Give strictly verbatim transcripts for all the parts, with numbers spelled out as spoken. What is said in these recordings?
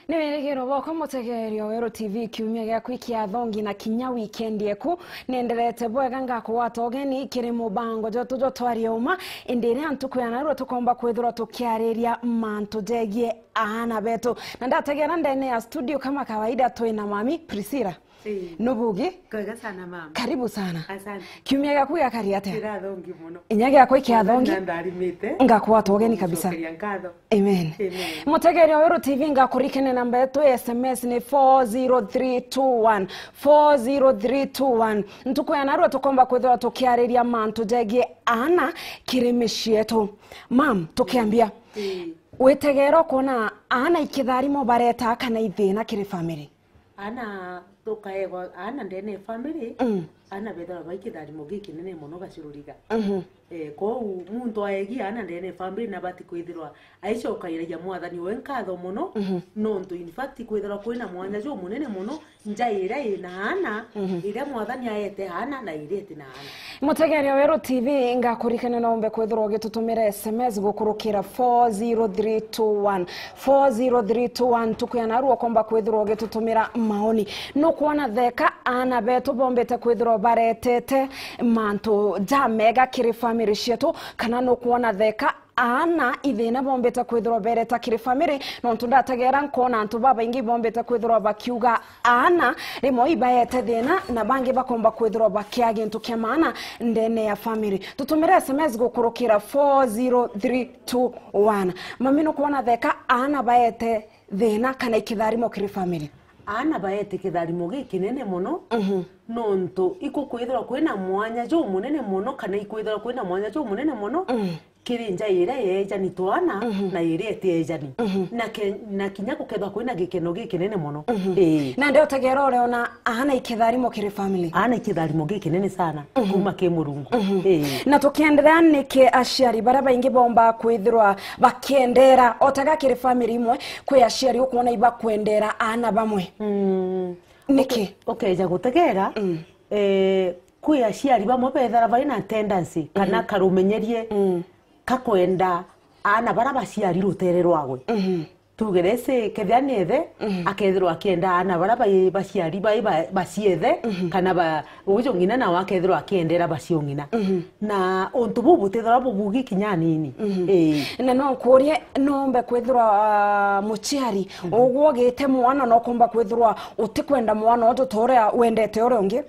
Ni wirigiro bwakwa mutegeeri o Weru T V kiumia giaku kia thongi na kinya weekend eku. Nenderete bwega ngakugwata ugeni kiri mubango jwetu jwa Twarie Uma, indi iria ntuku ya narua tukomba kwithirwa tukiariria mantu jegie aana betu. Na ndategera ndene ya studio kama kawaida twina mami Priscilla. Ii. Nubugi? Kwega sana mama. Karibu sana. Asante. Kiumia giaku giakari atia? Kirathongi muno. Inya giakwa ikiathongi. Na ndarimite. Ngakugwata ugeni kabisa. Gucokeria nkatho. Amen. Amen. Mutegeeri o Weru T V ngakurikania namba yetu ya S M S ni four zero three two one. Four zero three two one. Ntuku ya narua tukomba kwithirwa tukiariria mantu jegie aana kiri micii yetu. Mam, tukiambia. Ii. Witegeera ukoona aana ikitharimo bareta kana ithina kiri family? Aana tukaegwa, aana ndene ya family, mm, aana bethagwa bai kitharimo gikinene mono gacururiga. Mhm. Eh, kou muntu aegi aana ndene ya family nabati kwithirwa aicokairagia Mwathani we nkatho mono, mhm, nontu in fact kwithirwa kwina mwanya jumunene mono, nja iria ina aana, mhm, iria Mwathani aete aana na iria iti na aana. Mutegeeri o Weru T V, ngakurikania no umbe kwithirwa ugitutumira S M S gukurukira four zero three two one. Four zero three two one, ntuku ya narua ukomba kwithirwa ugitutumira maoni. Nukwona theka aana betu bombite kwithirwa baretete mantu jamega kiri family cietu, kana nukwona theka aana ithina bombite kwithirwa bereta kiri family, nontu ndategera nkona antu babaingi bombite kwithirwa bakiuga aana rimwe ibaete thina, na bangi bakomba kwithirwa bakia gintu kia maana ndene ya family. Tutumire S M S gukurukira four zero three two one. Mami, nukwona theka aana baete thina kana ikitharimo kiri family? Aana baete kitharimo gikinene mono, mhm, nontu ikukwithirwa kwina mwanya jumunene mono, kana ikwithirwa kwina mwanya jumunene mono, mm, kiri nja iria yeejani twana, mhm, na iria itiejani. Mhm. Na ke-, na kinya gukethwa kwina gikeno gikinene mono. Mhm. Ii. Na ndio utegera ureona aana ikitharimo kiri family? Aana ikitharimo gikinene sana, mhm, kuma ki Murungu. Mhm. Ii. Na tukienderea, niki aciari baria baingi bomba kwithirwa bakiendera, o taga kiri family imwe, kwi aciari ukwona ibakwendera aana bamwe? Mm. Niki? Uke-, ukeja gutegera, mm, eh, kwi aciari bamwe bethara bai na tendency kana, mhm, karumenyerie, mm, ka kwenda aana bara baciari rutere rwagwe. Mhm. Tuge resi, kethira ni ithe, mhm, akethirwa akienda aana bara bai baciari bai ba-, baciethe, mhm, kana ba-, uju ng'ina nawe akethirwa akiendera bacio ng'ina. Mhm. Na untu buu butithirwa bubugi kinya anini. Mhm. Ii. Na no nkurie, no umbe kwithirwa, ah, muciari, mhm, ugwe ugite mwana, no kumba kwithirwa utikwenda mwana uju ta uria wendete uria ungi?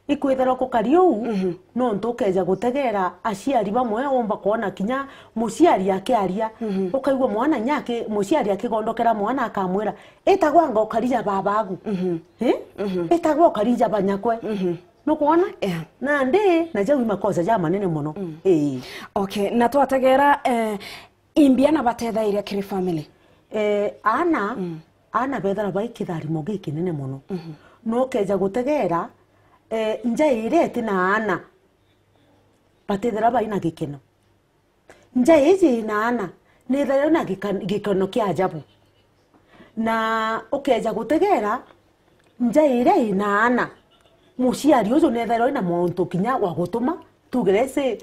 Ikwithirwa kukari uu, mhm, nontu ukeja gutegera aciari bamwe, umba kwona kinya muciari akiaria, mhm, ukaigua mwana nyaki, muciari akigondokera mwana akamwira, "Itagwa anga ukari ja babagu." Mhm. Eh? Mhm. "Itagwa ukari ja banyakwe." Mhm. Nukwona? Yeah. Nandi, na jau i makosa ja manene mono. Mm. Ii. Okay, na twategera, eh, imbi aana batethairia kiri family? Eh, aana, mm, aana bethara bai kitharimo gikinene mono. Mhm. Nukeja gutegera, eh, nja iria iti na aana, batithira bai na gikeno. Nja iji ina aana, nithairwa na gika-, gikeno kia ajabu. Na ukeja gutegera, nja iria ina aana, muciari uju nithairwa ina mauntu kinya wa gutuma, tuge resi,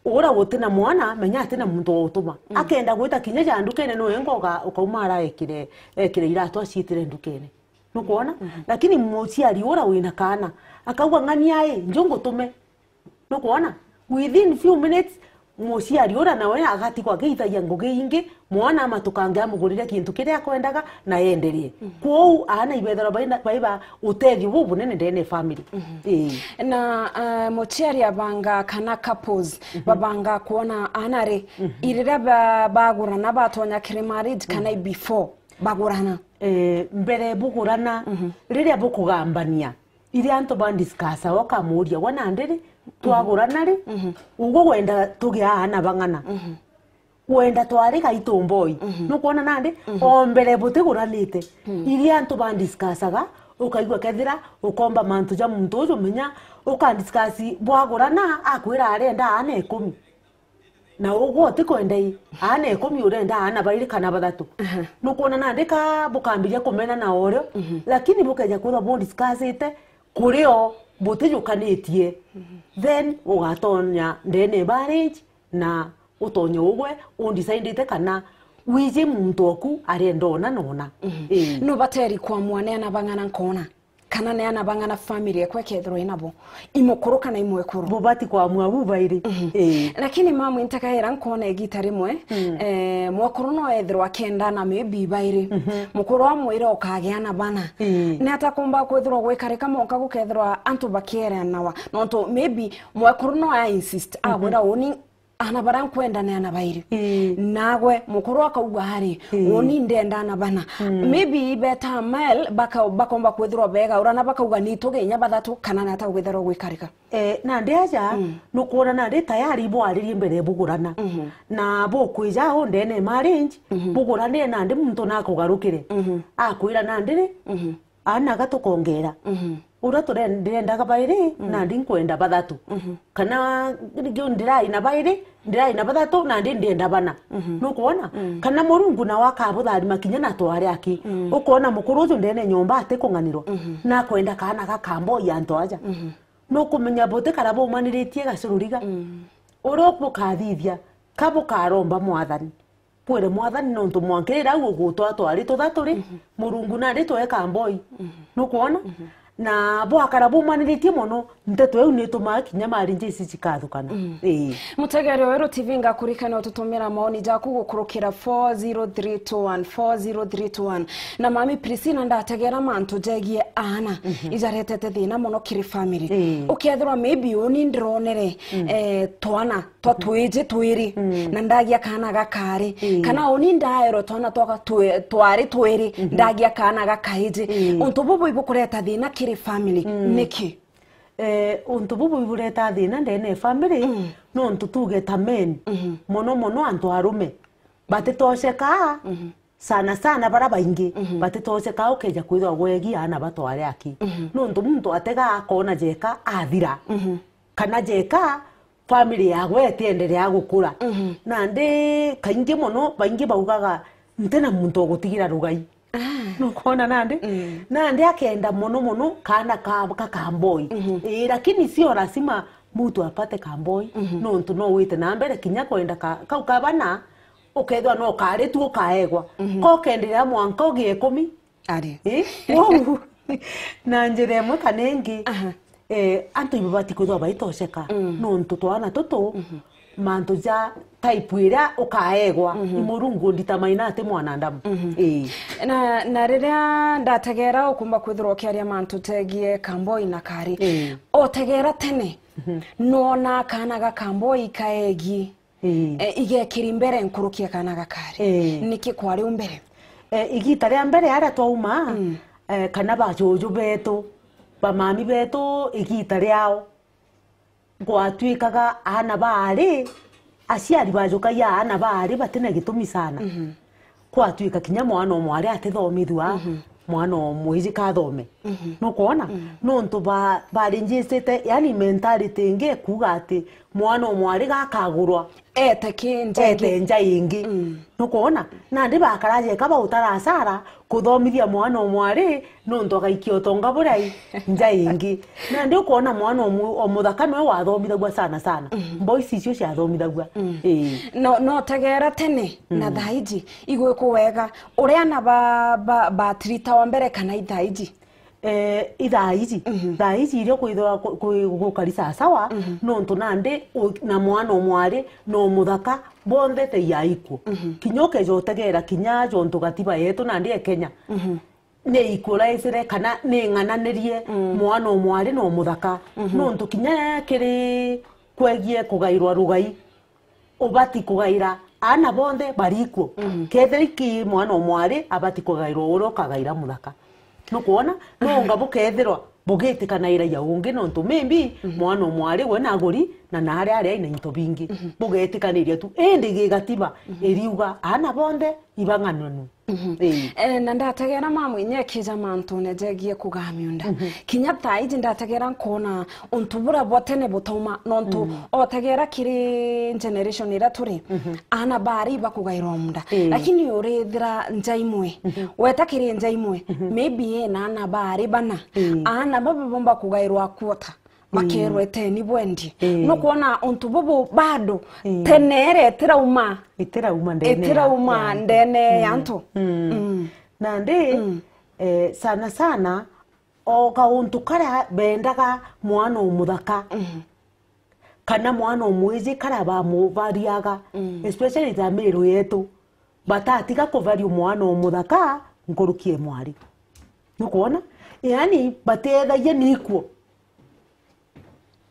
ura guti na mwana, menya ati na muntu wa gutuma. Mm. Akenda gwita kinya ja ndukene, no enga uka-, ukauma ara ekire, ekire iratu aciitire ndukene. Nukwona? Mhm. Lakini muciari ura wina kaana, akauga, "Ng'ania i, nju ngutume." Nukwona? Within few minutes, muciari ura nawe agatigwa agiithagia ngugi ingi, mwana amatukange amugurire kintu kiria akwendaga, na enderie. Mhm. Kwou, aana ibethirwa baina-, baiba utethio bubunene ndene ya family. Mhm. Ii. Na, eh, muciari abanga kana couples, mhm, babanga kwona aana ri, mhm, iriria ba-, bagurana batonya kiri marriage kana, mhm, i before bagurana? Eh, mbere bugurana, mhm, riria bukugambania, iria antu ba discuss, ukamuria, "Gwe nandi ri, twagurana ri, mhm, ugwe wenda tugia aana bang'ana? Mhm. Wenda twariga itumboi?" Mhm. Nukwona nandi, mhm, o mbere butiguranite, mhm, iria antu ba discussaga, ukaigua kethira ukomba mantu ja muntu uju, menya uka discuss bwagurana, akwira arenda aana ikumi. Na ugwe utikwenda i, aana ikumi urenda aana bairi kana bathatu. Aha. Nukwona nandi ka bukambiria kumena na orio, mhm, lakini bukeja kwithwa bu discussite, kuri o butijukanitie, mhm, then ugatonya ndene ya marriage na utonye ugwe u decidite kana Wiji muntu oku arenda ona nona. Mhm. Ii. No bateri kwa mwana ana bang'ana nkona. Kana ni ana bang'ana family ekwa ikethirwa inabo. Imukuru kana imwekuru. Bubati kwa mwabu bairi. Mhm. Ii. Lakini mamu intakaira nkona igita rimwe, mm, eh, mwekuru no ethirwa akenda na maybe bairi. Mhm. Mukuru amwire ukagia na bana. Ii. Ni atakumba kwithirwa gwikarika monka gukethirwa antu bakieranawa. Nontu maybe mwekuru no a insist, mhm, agwira uni ana bara nkwenda ni ana bairi. Ii. Nagwe mukuru akauga ari, ii, uni ndenda ana bana. Mm. Maybe beta mile baka-, bakomba kwithirwa begaurana bakauga ni tuge inya bathatu kana ni ata gwithirwa gwikarika. Eh, nandi aja, mm, nukwona nandi tayari bwaririe mbere bugurana. Mhm. Na bukwija au ndene marriage, mhm, bugurane nandi muntu nakugarukire. Mhm. Akwira nandi ri, mhm, ana gatukongera. Mhm. Uria turen-, ndirendaga bairi, mm, nandi nkwenda bathatu. Mhm. Kana ndio ndirai na bairi, ndirai na bathatu, nandi ndienda bana. Mhm. Nukwona? Mm. Kana Murungu nawe akabutharima kinya na twari aki. Mm. Ukwona mukuru uju ndene nyomba atikung'anirwa. Mhm. Nakwenda kaana gakamboi antu aja. Mhm. Nukumenya butikara bumaniritie gacururiga. Mm. Uria bukathithia, ka bukaromba Mwathani. Bwire Mwathani nontu mwankirira au ugutwa twari tuthatu ri, mhm, Murungu nandi tweka mboi. Mhm. Nukwona? Mhm. Na bwakara bumaniritie mono, nteto iu nitumaa kinya mari njisi cikathukana. Mhm. Ii. Mutegeri wa Weru T V ngakurikania ututumira maoni jaku gukurukira four zero three two one, four zero three two one. Na mami Priscilla ndategera mantu jegie aana, mhm, ijaretete thina mono kiri family. Ii. Ukethirwa maybe uni ndironere, mm, eh, twana twa twiji twiri, mm, na ndagia kaana gakari. Mm. Kana uni ndaerwa twana twaka twe-, twari twiri, mhm, ndagia kaana gakaiji. Mm. Untu bubu ibukureta thina kiri family, mm, niki? Eh, untu bubu ibureta thina ndene ya family, mm, nontu tuge ta men, mhm, mono mono antu arume, batitocekaa, mhm, sana sana bara baingi, mhm, batitocekaa ukeja kwithirwa gwegi aana batware aki. Mhm. Nontu muntu atega akona jeka athira. Mhm. Kana jeka family yagwe itienderea gukura. Mhm. Nandi kaingi mono, baingi baugaga, "Ntina muntu ugutigira rugai." Ah. Nukwona nandi? Mm. Nandi akenda mono mono kaana ka, ka kamboi. Mhm. Ii, lakini sio lazima mutu apate kamboi. Mhm. Nontu no wite na mbere kinya kwenda ka, kau kabana, ukethwa no kari tu ukaegwa. Mhm. Ko kenderea mwanka ugie ikumi, ari. Eh? Wou. Na njira imwe kana ingi, aha, eh, antu ibabati kwithwa baitoceka, mm, nontu twana tutu, mhm, mantu ja type iria ukaegwa, mhm, i Murungu nditamaina ati mwanadamu. Mhm. Eh. Na, na riria ndategera ukumba kwithirwa ukiaria mantu tegie kamboi na kari. Eh. Otegera tene, mhm, nona kana ga kamboi kaegi. Ii. Eh, igekiri mbere nkuruki ya kana gakari. Ii. Niki kwari u mbere? Eh, igita ria mbere aria twauma, mm, eh, kana bajuju betu, bamami betu, igita riao, gwatuikaga aana baari, aciari bajukagia aana baari batina gitumi sana. Mhm. Kwatuika kinya mwana o mwari atithomithua, mhm, mwana o mwiji kathome. Mhm. Nukwona? Mm. Nontu ba-, barinjicite, yani mentality ingi ikuuga ati mwana o mwari gakagurwa, ete ki nja ingi, ete nja ingi. Mm. Nukwona? Nandi bakaraja eka bautara asara kuthomithia mwana o mwari, nontu agaikia utonga buria i nja ingi. Nandi ukwona mwana o mu-, o muthaka niwe wathomithagua sana sana. Mm. Mboys icio ciathomithagua. Mm. Ii. No, no tegera tene na, mm, thaa iji, igwiku wega. Uria ana ba, ba, batiritawa mbere kana i thaa iji? Eh, i thaa iji, mhm, thaa iji iria kwithirwa ku-, ku-, gukari sawasawa, mhm, nontu nandi u-, na mwana o mwari, no muthaka, bonthe te ya equal. Mhm. Kinya ukeja utegera kinya jontu gatiba yetu nandi e Kenya. Mhm. Ni equalizire kana ni ng'ananirie, mm, mwana o mwari no muthaka. Mhm. Nontu kinya kiri kwegie kugairwa rugai, ubati kugaira aana bonthe bari equal. Mhm. Kethira iki mwana o mwari abati kugairwa uria ukagaira muthaka. Nukwona? Nonga bukethirwa bugitikanairagia ungi nontu maybe, mhm, mwana o mwari we naguri na nari ari aina into bingi. Mhm. Bugetikaniria tu. Indi gigatiba, mhm, iriuga aana bonthe ibang'ananwe. Mhm. Ii. Eh, na ndategera mamu inya ekija mantune jegie kugaa miunda. Mhm. Kinya thaa iji ndategera nkona untu buria bwa tene butauma, nontu, mm, otegera kiri generation iria turi, mhm, aana bari bakugairwa munda. Ii. Lakini urithira nja imwe, mhm, weta kiri nja imwe, mhm, maybe ena aana bari bana. Ii. Aana baba bomba kugairwa quarter. bakerwa, "Eteni bwendie." Ii. Nukwona untu bubu bado, ii, tene ere itirauma. Itirauma ndene ya, itirauma ya antu. Ndene ya antu. Mm. Mm. Nandi, mm, eh, sana sana, o kauntu karia bendaga mwana umuthaka, mm, kana mwana umwiji karia bamubariaga, mm, especially ta Miru yetu, batatiga kubaria mwana umuthaka nkuruki e mwari. Nukwona? Yani, batethagia nikuo.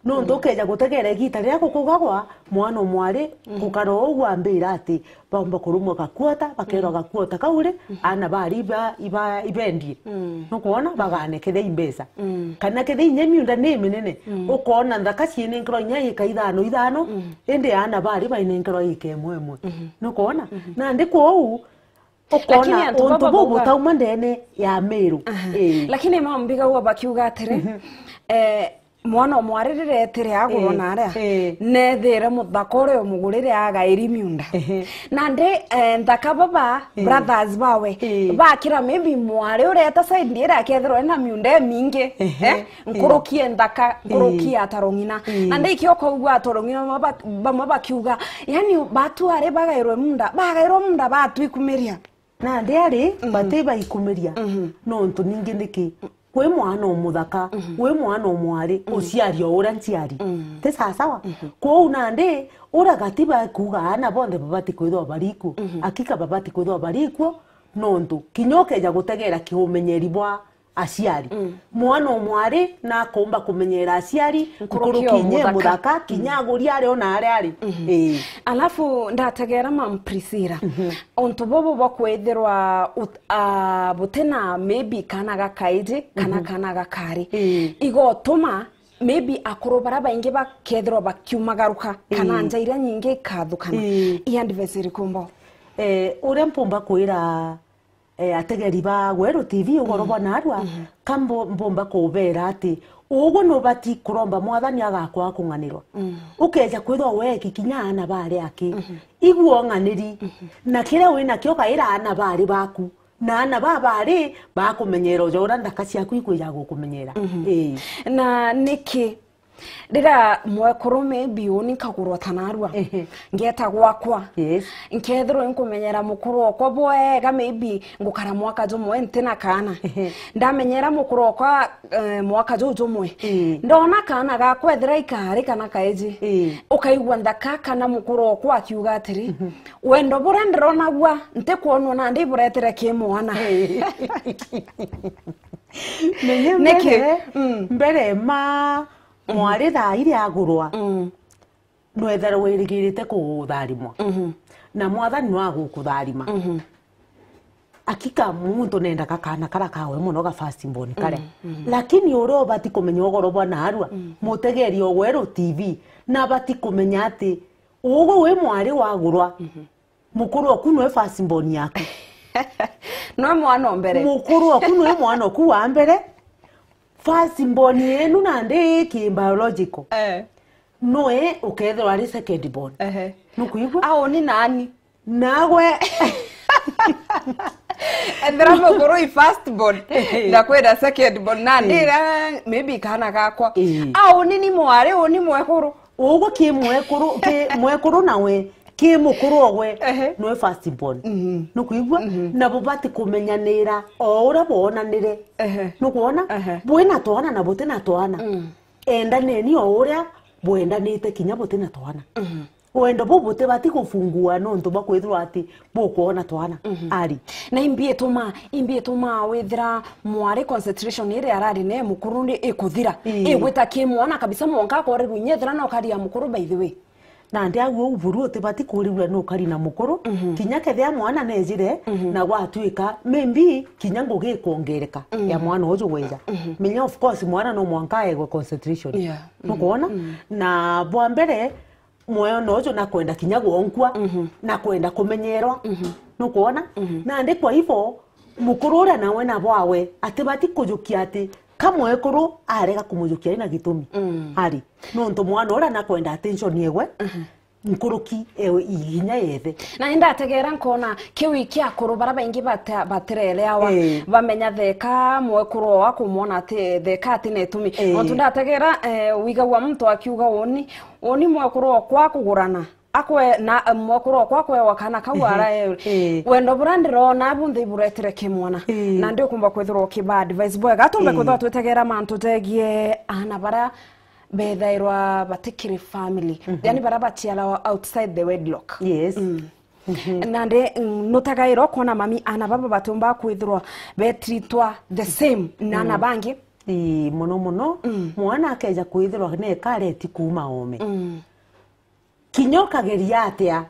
Nontu, mm, ukeja gutegera igita riria gukugagwa mwana umwari, mm, gukara uu gwambira ati baumba kurumwa gakuota, bakerwa, mm, gakuota kau ri, mm, ana bari iba, iba, ibendie. Mm. Nukwona? Bagane kethia i mbeca. Mm. Kana kethia inya miunda ni minene, mm, ukona nthaka ciinenkerwa inya ika ithano ithano, mm, indi ana bari bainenkerwa ika imwe imwe. Mm. Nukwona? Mm. Nandi kwou, Lakini ukona antu untu baba bau bauga butauma ndene ya Miru. Aha. Ii. Lakini mama mbigagua bakiuga atiri, mhm, eh, mwana o mwari riria etire agurwa, ii, na aria, ii, nethire muthaka uria umugurire agairi miunda. Ehe. Nandi, eh, nthaka baba, ii, brothers bawe, ii, bakira maybe mwari uria eta side iria akethirwa ena miunda emingi. Ehe. Eh? Nkuruki e nthaka, nkuruki, ii, ya ataro ng'ina. Ii. Na ndikio ukaigua ataro ng'ina bamwe bak-, bamwe bakiuga, yani, batu ari bagairwe munda, bagairwe munda batwikumiria. Nandi ari, mhm, bati baikumiria. Mhm. Nontu ningi niki? Kwi mwana umuthaka, mhm, kwi mwana umwari, mhm, uciari o uria nciari. Mhm. Ti sasawa? Mhm. Kwou nandi, uria gatiba kuuga ana bonthe babati kwithirwa bari ikuo. Mhm. Akika babati kwithirwa bari ikuo, nontu kinya ukeja gutegera kiumenyeri bwa aciari. Mm. Mwana o mwari nakumba kumenyera aciari, nkuruki o nkuruki nye muthaka, muthaka, kinya, mm, aguri ari ona ari ari. Mhm. Ii. Alafu ndategera mam Priscilla, mhm, untu bubu bwa kwithirwa ut-, ah, butina maybe kana gakaiji, kana, mhm, kana gakari. Ii. Igotuma maybe akuru bara baingi bakethirwa bakiumagaruka, kana, ii, nja iria nyingi ikathukana. Ii. I advice iriku mbao? Eh, uria mpumba kwira eh, ategeri ba Gweru T V ugoro, mm, bwa narua, mhm, ka mbo-, mbomba kubera ati, ugu nubati kuromba Mwathani agakwa kung'anirwa. Mm. Ukeja kwithwa weeki kinya aana bari aki. Mhm. Igua ung'aniri. Mhm. Na kiria wi nakio kaira aana bari baku. Na aana ba bari bakumenyera uja uria nthaka ciaku ikwija gukumenyera. Mhm. Ii. Na niki Riria mwekuru maybe uni nkagurwa ta narua, ehe, ngeta gwakwa, yes, nkethirwa inkumenyera mukuru okwa bwega, maybe ngukara mwaka jumwe ntina kaana. Ehe. Ndamenyera mukuru okwa, eh, mwaka juu jumwe. Ii. Ndona kaana gakwa ethira ikari kana kaiji. Ii. Ukaigua nthaka kana mukuru okwa akiuga atiri, mhm, "Wendo buria ndironagua ntikwonwa nandi iburetire ki mwana." Ii. Menye niki? Mbere, mm, mbere ma mwari thaa iria agurwa, mm, nwethagirwa wirigirite kutharimwa. Mhm. Na Mwathani no agukutharima. Mhm. Akika muntu nendaga kaana kara kawe mono ga first born karia. Mm, mm. Lakini uria ubati kumenya ugoro bwa narua, mm, mutegeri o Gweru T V, na abati kumenya ati ugwe wi mwari wagurwa. Mhm. Mukuru oku nwe first born yaku. Nwe mwana o mbere. Mukuru oku nwe mwana oku wa mbere. First born yenu nandi ki biological. Eh. Nwe ukethirwa ari second born. Ehe. Nukwigua? Au ni nani? Nagwe. Ethira mukuru i first born, ehe, na kwina second born, nandi, eh, ira maybe kana gakwa. Eh. Au ni ni mwari, au ni mwekuru. Ugu ki mwekuru, ki mwekuru nawe, ki mukuru ogwe, ehe, nwe first born. Mhm. Nukwigua? Mhm. Na bubati kumenyanira o uria bwonanire. Ehe. Nukwona? Ehe. Bwina twana na butina twana. Mm. Endaneni o uria bwendanite kinya butina twana. Mhm. Wendo buu butibati gufungua nontu bwa kwithirwa ati bukwona twana. Mhm. Ari. Na imbi ituma, imbi ituma withira mwari concentration iria arari nayo mukuru ni ikuthira. Ii. Igwita ki mwana kabisa, mwanka akorerwa inya ethira no kari ya mukuru, by the way. Nandi au uu buru utibati kurirua no kari na mukuru, mhm, kinya kethia mwana nejire, mhm, na gwatuika maybe kinya ngugi ikwongereka, mhm, ya mwana uju gwija. Mhm. Menya of course mwana no mwanka aegwe concentration. Yeah. Mhm. Nukwona? Mhm. Na bwa mbere, mwana uju nakwenda kinya gwonkua, mhm, nakwenda kumenyerwa. Mhm. Nukwona? Mhm. Nandi kwa hivyo, mukuru uria nawe na bwawe, atibati kujukia ati, ka mwekuru arega kumujukia ina gitumi. Mm. Ari, nontu mwana uria nakwenda attention yegwe, mhm, nkuruki e iginya yethe. Na indategera nkona kiu iki akuru bara baingi bata-, batireleawa, Ii. bamenya theka mwekuru o akumwona ati theka ati na itumi. Ii. Nontu ndategera, eh, wigagua muntu akiuga uni, uni mwekuru okwa akugurana, akwe, na, eh, mwekuru okwa akwewa kana kau Ehe. ara e. Ii. Wendo bura ndirona bu nthi buretire kimwana. Ii. Na ndiukumba kwithirwa ukiba advice bwega. Tumbe Ii. kwithirwa twitegera mantu jegie ana bara bethairwa batikiri family. Mhm. Yani bara baciarawa outside the wedlock. Yes. Mm. Mhm. Nandi, mm, nutagaira ukona mami ana baba batumba kwithirwa betritwa the same na ana Mm. bangi. Ii, muno muno, Mm. mwana akeja kwithirwa nekareti kuuma oome. Mm. Kinya ukageria atia,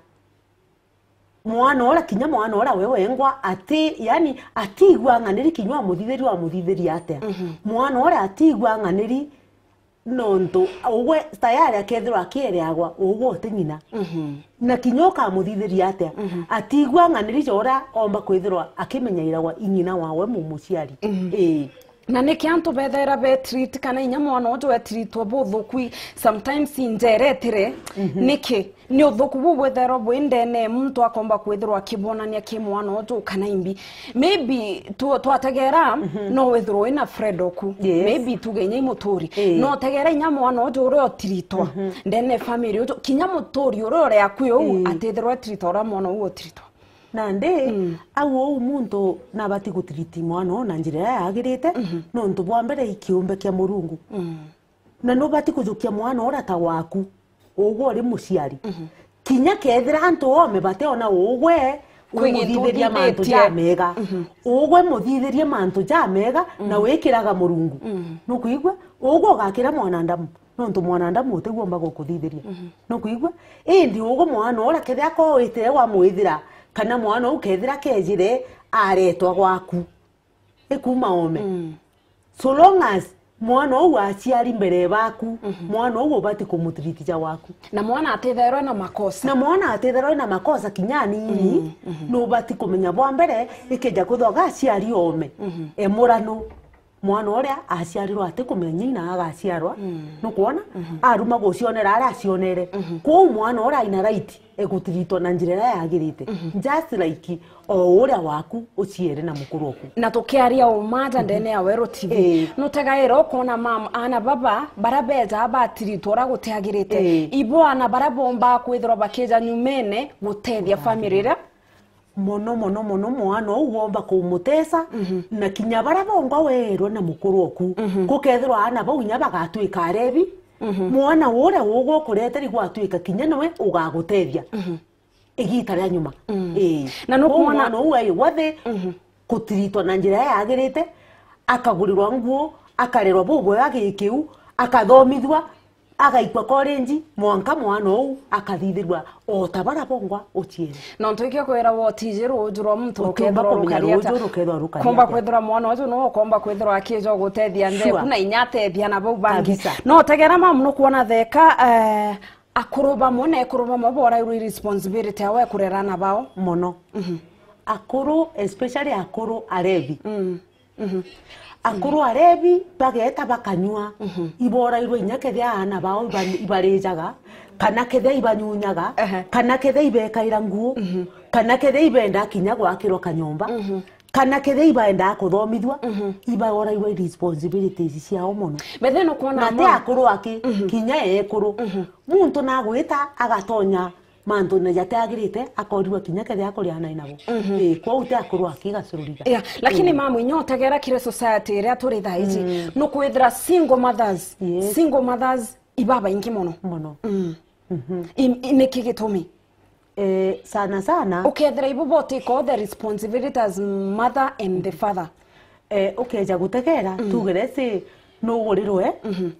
mwana ura, kinya mwana ura we wengwa ati, yani, atigua ng'aniri kinya wamuthithiria, wamuthithiria atia. Mhm. Mwana ura atigua ng'aniri, nontu ugwe tayari akethirwa akiereagwa ugwe uti ng'ina. Mhm. Na kinya ukamuthithiria atia, Mhm. atigua ng'aniri ja uria omba kwithirwa akimenyairagwa i ng'ina wawe mumuciari. Mhm. Ii. Na niki antu bethaira be treat kana inya mwana uju etritwa buthuku i-, sometimes injeretire, Mhm. niki? Ni uthuku bu bwithairwa bwi ndene muntu akomba kwithirwa akibonania ki mwana uju kana imbi. Maybe tu-, twategera Mhm. no withirwa wina friend oku. Yes. Maybe tuge inya i muturi. Ii. No tegera inya mwana uju uria utiritwa Mhm. ndene family uju. Kinya muturi uria uri akui uu Ii. atithirwa etiritwa uria mwana uu utiritwa. Nandi, Mm. au uu muntu nabati gutiriti mwana uu na njira iria yagirite, Mhm. nontu bwa mbere i kiumbe kia Murungu. Mm. Na nubati kujukia mwana uria ta waku, ugwe uri muciari. Mhm. Kinya kethira antu oome bateona ugwe Kwi gintu wimuthitheria mantu uthithitie. jamega. Mhm. Ugwe muthithirie mantu jamega na Mm. wikiraga Murungu. Mm. Nukwigua? Ugwe ugakira mwanadamu. Nontu mwanadamu utigwo umba gukuthithiria. Mhm. Nukwigua? Indi ugwe mwana uria kethira ko witire wamwithira, kana mwana uu kethira kejire aretwa gwaku, ikuma oome. Mm. So long as mwana uu aciari mbere baku, Mhm. mwana uu ubati kumutritija waku. Na mwana atitherwe na makosa. Na mwana atitherwe na makosa kinya anini, Mm, mhm. nubati kumenya bwa mbere, ikija kuthoga aciari oome. Mhm. Emurano. Mwana uria aciarirwe atikumenya ina agaciarwa, Mm. nukwona? Mhm. Aruma gucionera aria acionere. Mhm. Kwou mwana uria aina right egutiritwa na njira iria yagirite. Mhm. Just like o uria waku uciere na mukuru oku. Na tukiaria uma ja ndene ya Weru T V, Ii. nutegaira ukona mam ana baba bara beja batiritwa uria gutiagirite. Ii. Ibo ana bara bomba kwithirwa bakija nyumene gutethia family iria Mono, mono, mono, mwana uu womba kumutesa, Mhm. na kinya baria bongwa weerwe na mukuru oku. Mhm. Gukethirwa aana bau inya bagatwika arebi, Mhm. mwana uria ugwe ukureteri gwatwika kinya niwe ugagutethia Mhm. igita ria nyuma. Mm. Ii. Na nukwona Kwou mwana uu aigwa thi, Mhm. gutiritwa na njira iria yagirite, akagurirwa nguo, akarerwa bubwega gikiu, akathomithua, agaikua korenji, mwanka mwana uu akathithirua o ta bara bongwa uciere. Nontu ikio kwira wotiji ruuju rwa muntu Utiumba rukethirwa kumenya rukaria ruuju ata. Rukethirwa rukaria Komba atia. Kwithirwa mwana uju no komba kwithirwa akija gutethia Sure. ndeku na inya atethia na bau bangi. Kabisa. No tegera mamu nukwona theka, eh, akuru bamwe na ekuru bamwe borairwe responsibility yawe kurera ana bao. Mono. Mhm. Akuru, especially akuru arebi. Mm. Mhm. Akuru arebi bageta bakanyua, Mhm. iborairwe inya kethia aana bao iba-, ibarijaga, kana kethia ibanyunyaga, Ehe. kana kethia ibekaira nguo, Mhm. kana kethia ibenda kinya gwakirwa kanyomba, Mhm. kana kethia ibaendaa kuthomithua, Mhm. iborairwe responsibilities ciao mono. Bethe nukwona Na ti mwa- akuru aki, Mhm. kinya ekuru. Mhm. Muntu nagwita agatonya mantune jatiagirite, akorirwa kinya kethia akuriana nabo. Mhm. Ii, kwou ti akuru aki gacururiga. Yeah, lakini Mm. mamu, inya utegera kiri society iria turi thaa iji, Mm. nukwithira single mothers, Yes. single mothers ibabaingi mono. Mono. Mm. Mhm. I-, i-, niki gitumi? Eh, sana sana. Ukethira ibo bo take all the responsibility as mother and the father. Eh, ukeja gutegera, Mm. tugere si nugurirwe, Mhm.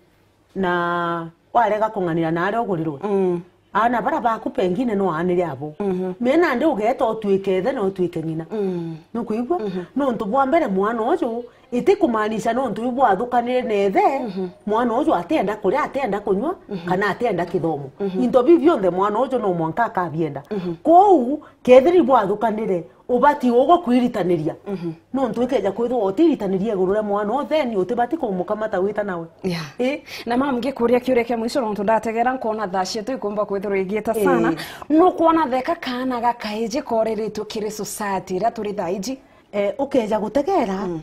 na warega kung'anira na aria ugurirwe. Mm. Aana bara baku pengine no aanire abo. Mhm. Me nandi ugeeta utwike ithe na utwike ng'ina. Mm. Nukwigua? Mhm. Nontu bwa mbere mwana uju Iti kumaanisha nontu iu bwathukanire na ithe, mhm, mwana uju atienda kuria, atienda kunywa, mhm, kana atienda kithomo. Mhm. Into biu bionthe mwana uju no mwanka akabienda. Mhm. Kwou, kethira ibwathukanire, ubati ugwe kwiritaniria. Mhm. Nontu ikeja kwithirwa utiritaniria iguru ria mwana utheni, utibati kumukamata wita nawe. Yeah. Ii. Na mam, ngikuria kiuria kia mwisho, nontu ndategera nkona thaa cietu ikumba kwithirwa igiita sana. Ii. Nukwona theka kaana gakaiji koriritwe kiri society iria turi thaa iji? Eh, ukeja gutegera, mm,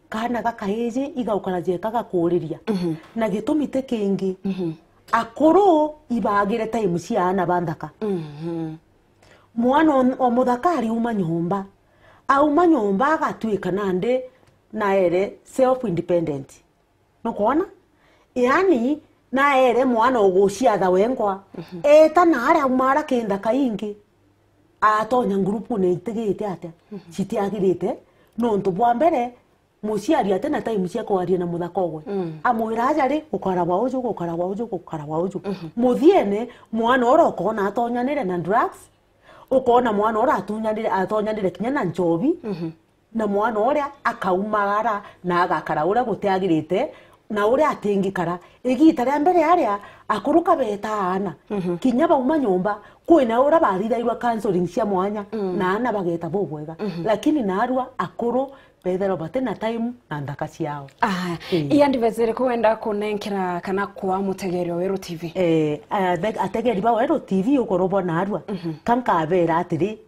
kaana gakaiji igaukara jeka gakuriria. Mhm. Na gitumi ti kingi. Mhm. Akuru ibagire time cia aana ba nthaka. Mhm. Mwana o, o muthaka ariuma nyomba. Auma nyomba agatuika nandi naere self independent. Nukwona? Yaani, naere mwana uguciatha wengwa. Mhm. Eta na aria auma ara ki nthaka ingi. Atonya ngurupune itigite atia? Mhm. Citiagirite, nontu bwa mbere, muciari ati na time cia kwaria na muthaka ogwe. Mm. Amwira, "Aja ri, gukara gwa uju, gukara gwa uju, gukara gwa uju." Mhm. Muthiene, mwana uria ukona atonyanire na drugs, ukona mwana uria atunyanire, atonyanire kinya na nchobi, mhm, na mwana uria akaumagara na agakara uria gutiagirite, na uria atingikara. Igiita ria mbere aria, akuru ka beeta aana, mhm, kinya bauma nyomba, kwina uria bathithairwa counseling cia mwanya, mm, na aana bageeta bubwega. Mhm. Lakini naarua akuru beethirwa bati na time na nthaka ciao. Aya, ii, i advice iriku wenda kunenkera kana kwa mutegeeri wa Weru T V? Eh, athe-, ategeeri ba Weru T V ukorwo bo naarua, mhm, ka nkabeera atiri,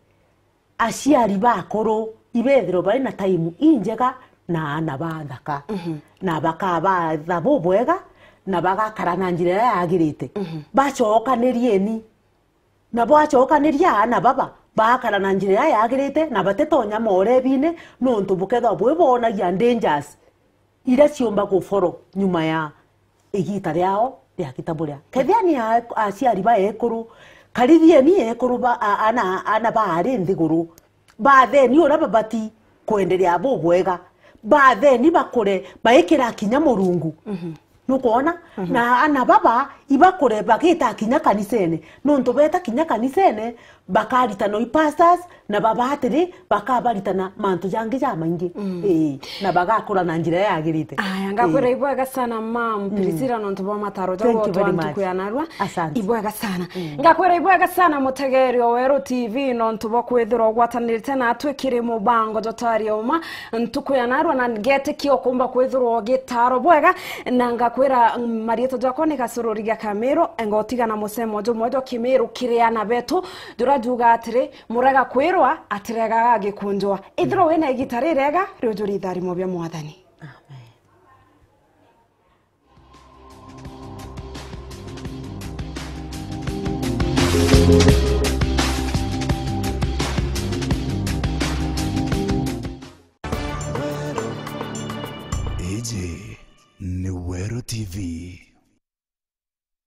aciari ba akuru ibeethirwe bari na time injega na aana ba nthaka. Mhm. Na bakabaatha bubwega, na bagakara na njira iria yagirite. Mhm. Bacokanirieni. Na bwacokaniria aana baba, baakara na njira iria yagirite, na batitonya morebine, nontu bukethirwa bwi boonagia dangers iria ciumba guforo nyuma ya igiita riao ria gitaburia. Kethia ni a-, aciari ba ekuru, karithieni ekuru ba, a-, ana, ana baari nthiguru. Baatheni uria babati kwenderea bubwega. Baatheni bakure, baikira kinya Murungu. Mhm. Nukwona? Mhm. Na ana baba ibakure bagita kinya kanisene. Nontu beta kinya kanisene, bakaritana i pastors, na baba atiri, bakabaritana mantu jangi jamaingi. Mm. Ii, na bagakura na njira yagirite. Aya, ngakwira, ii, ibwega sana, mam, mm, Priscilla, nontu bwa mataro jau. Thank you very much. Ntuku ya narua. Asante. Ibwega sana. Mm. Ngakwira ibwega sana, mutegeeri o Weru T V, nontu bwa kwithirwa ugwatanirite natwi kiri mubango jwa Twarie Uma ntuku ya narua, na ngetikia ukumba kwithirwa ugitaarwa bwega, na ngakwira, mm, mariitwa jakwa ni Gacururia Kamiru, ngotiga na musemo jumwe jwa Kimiru kiri aana betu, juria juuga atiri, "Murega kwirwa, atiregaga agikunjwa." Ithirwa wina igiita ririega, riujuri itharimo bia Mwathani. Amen.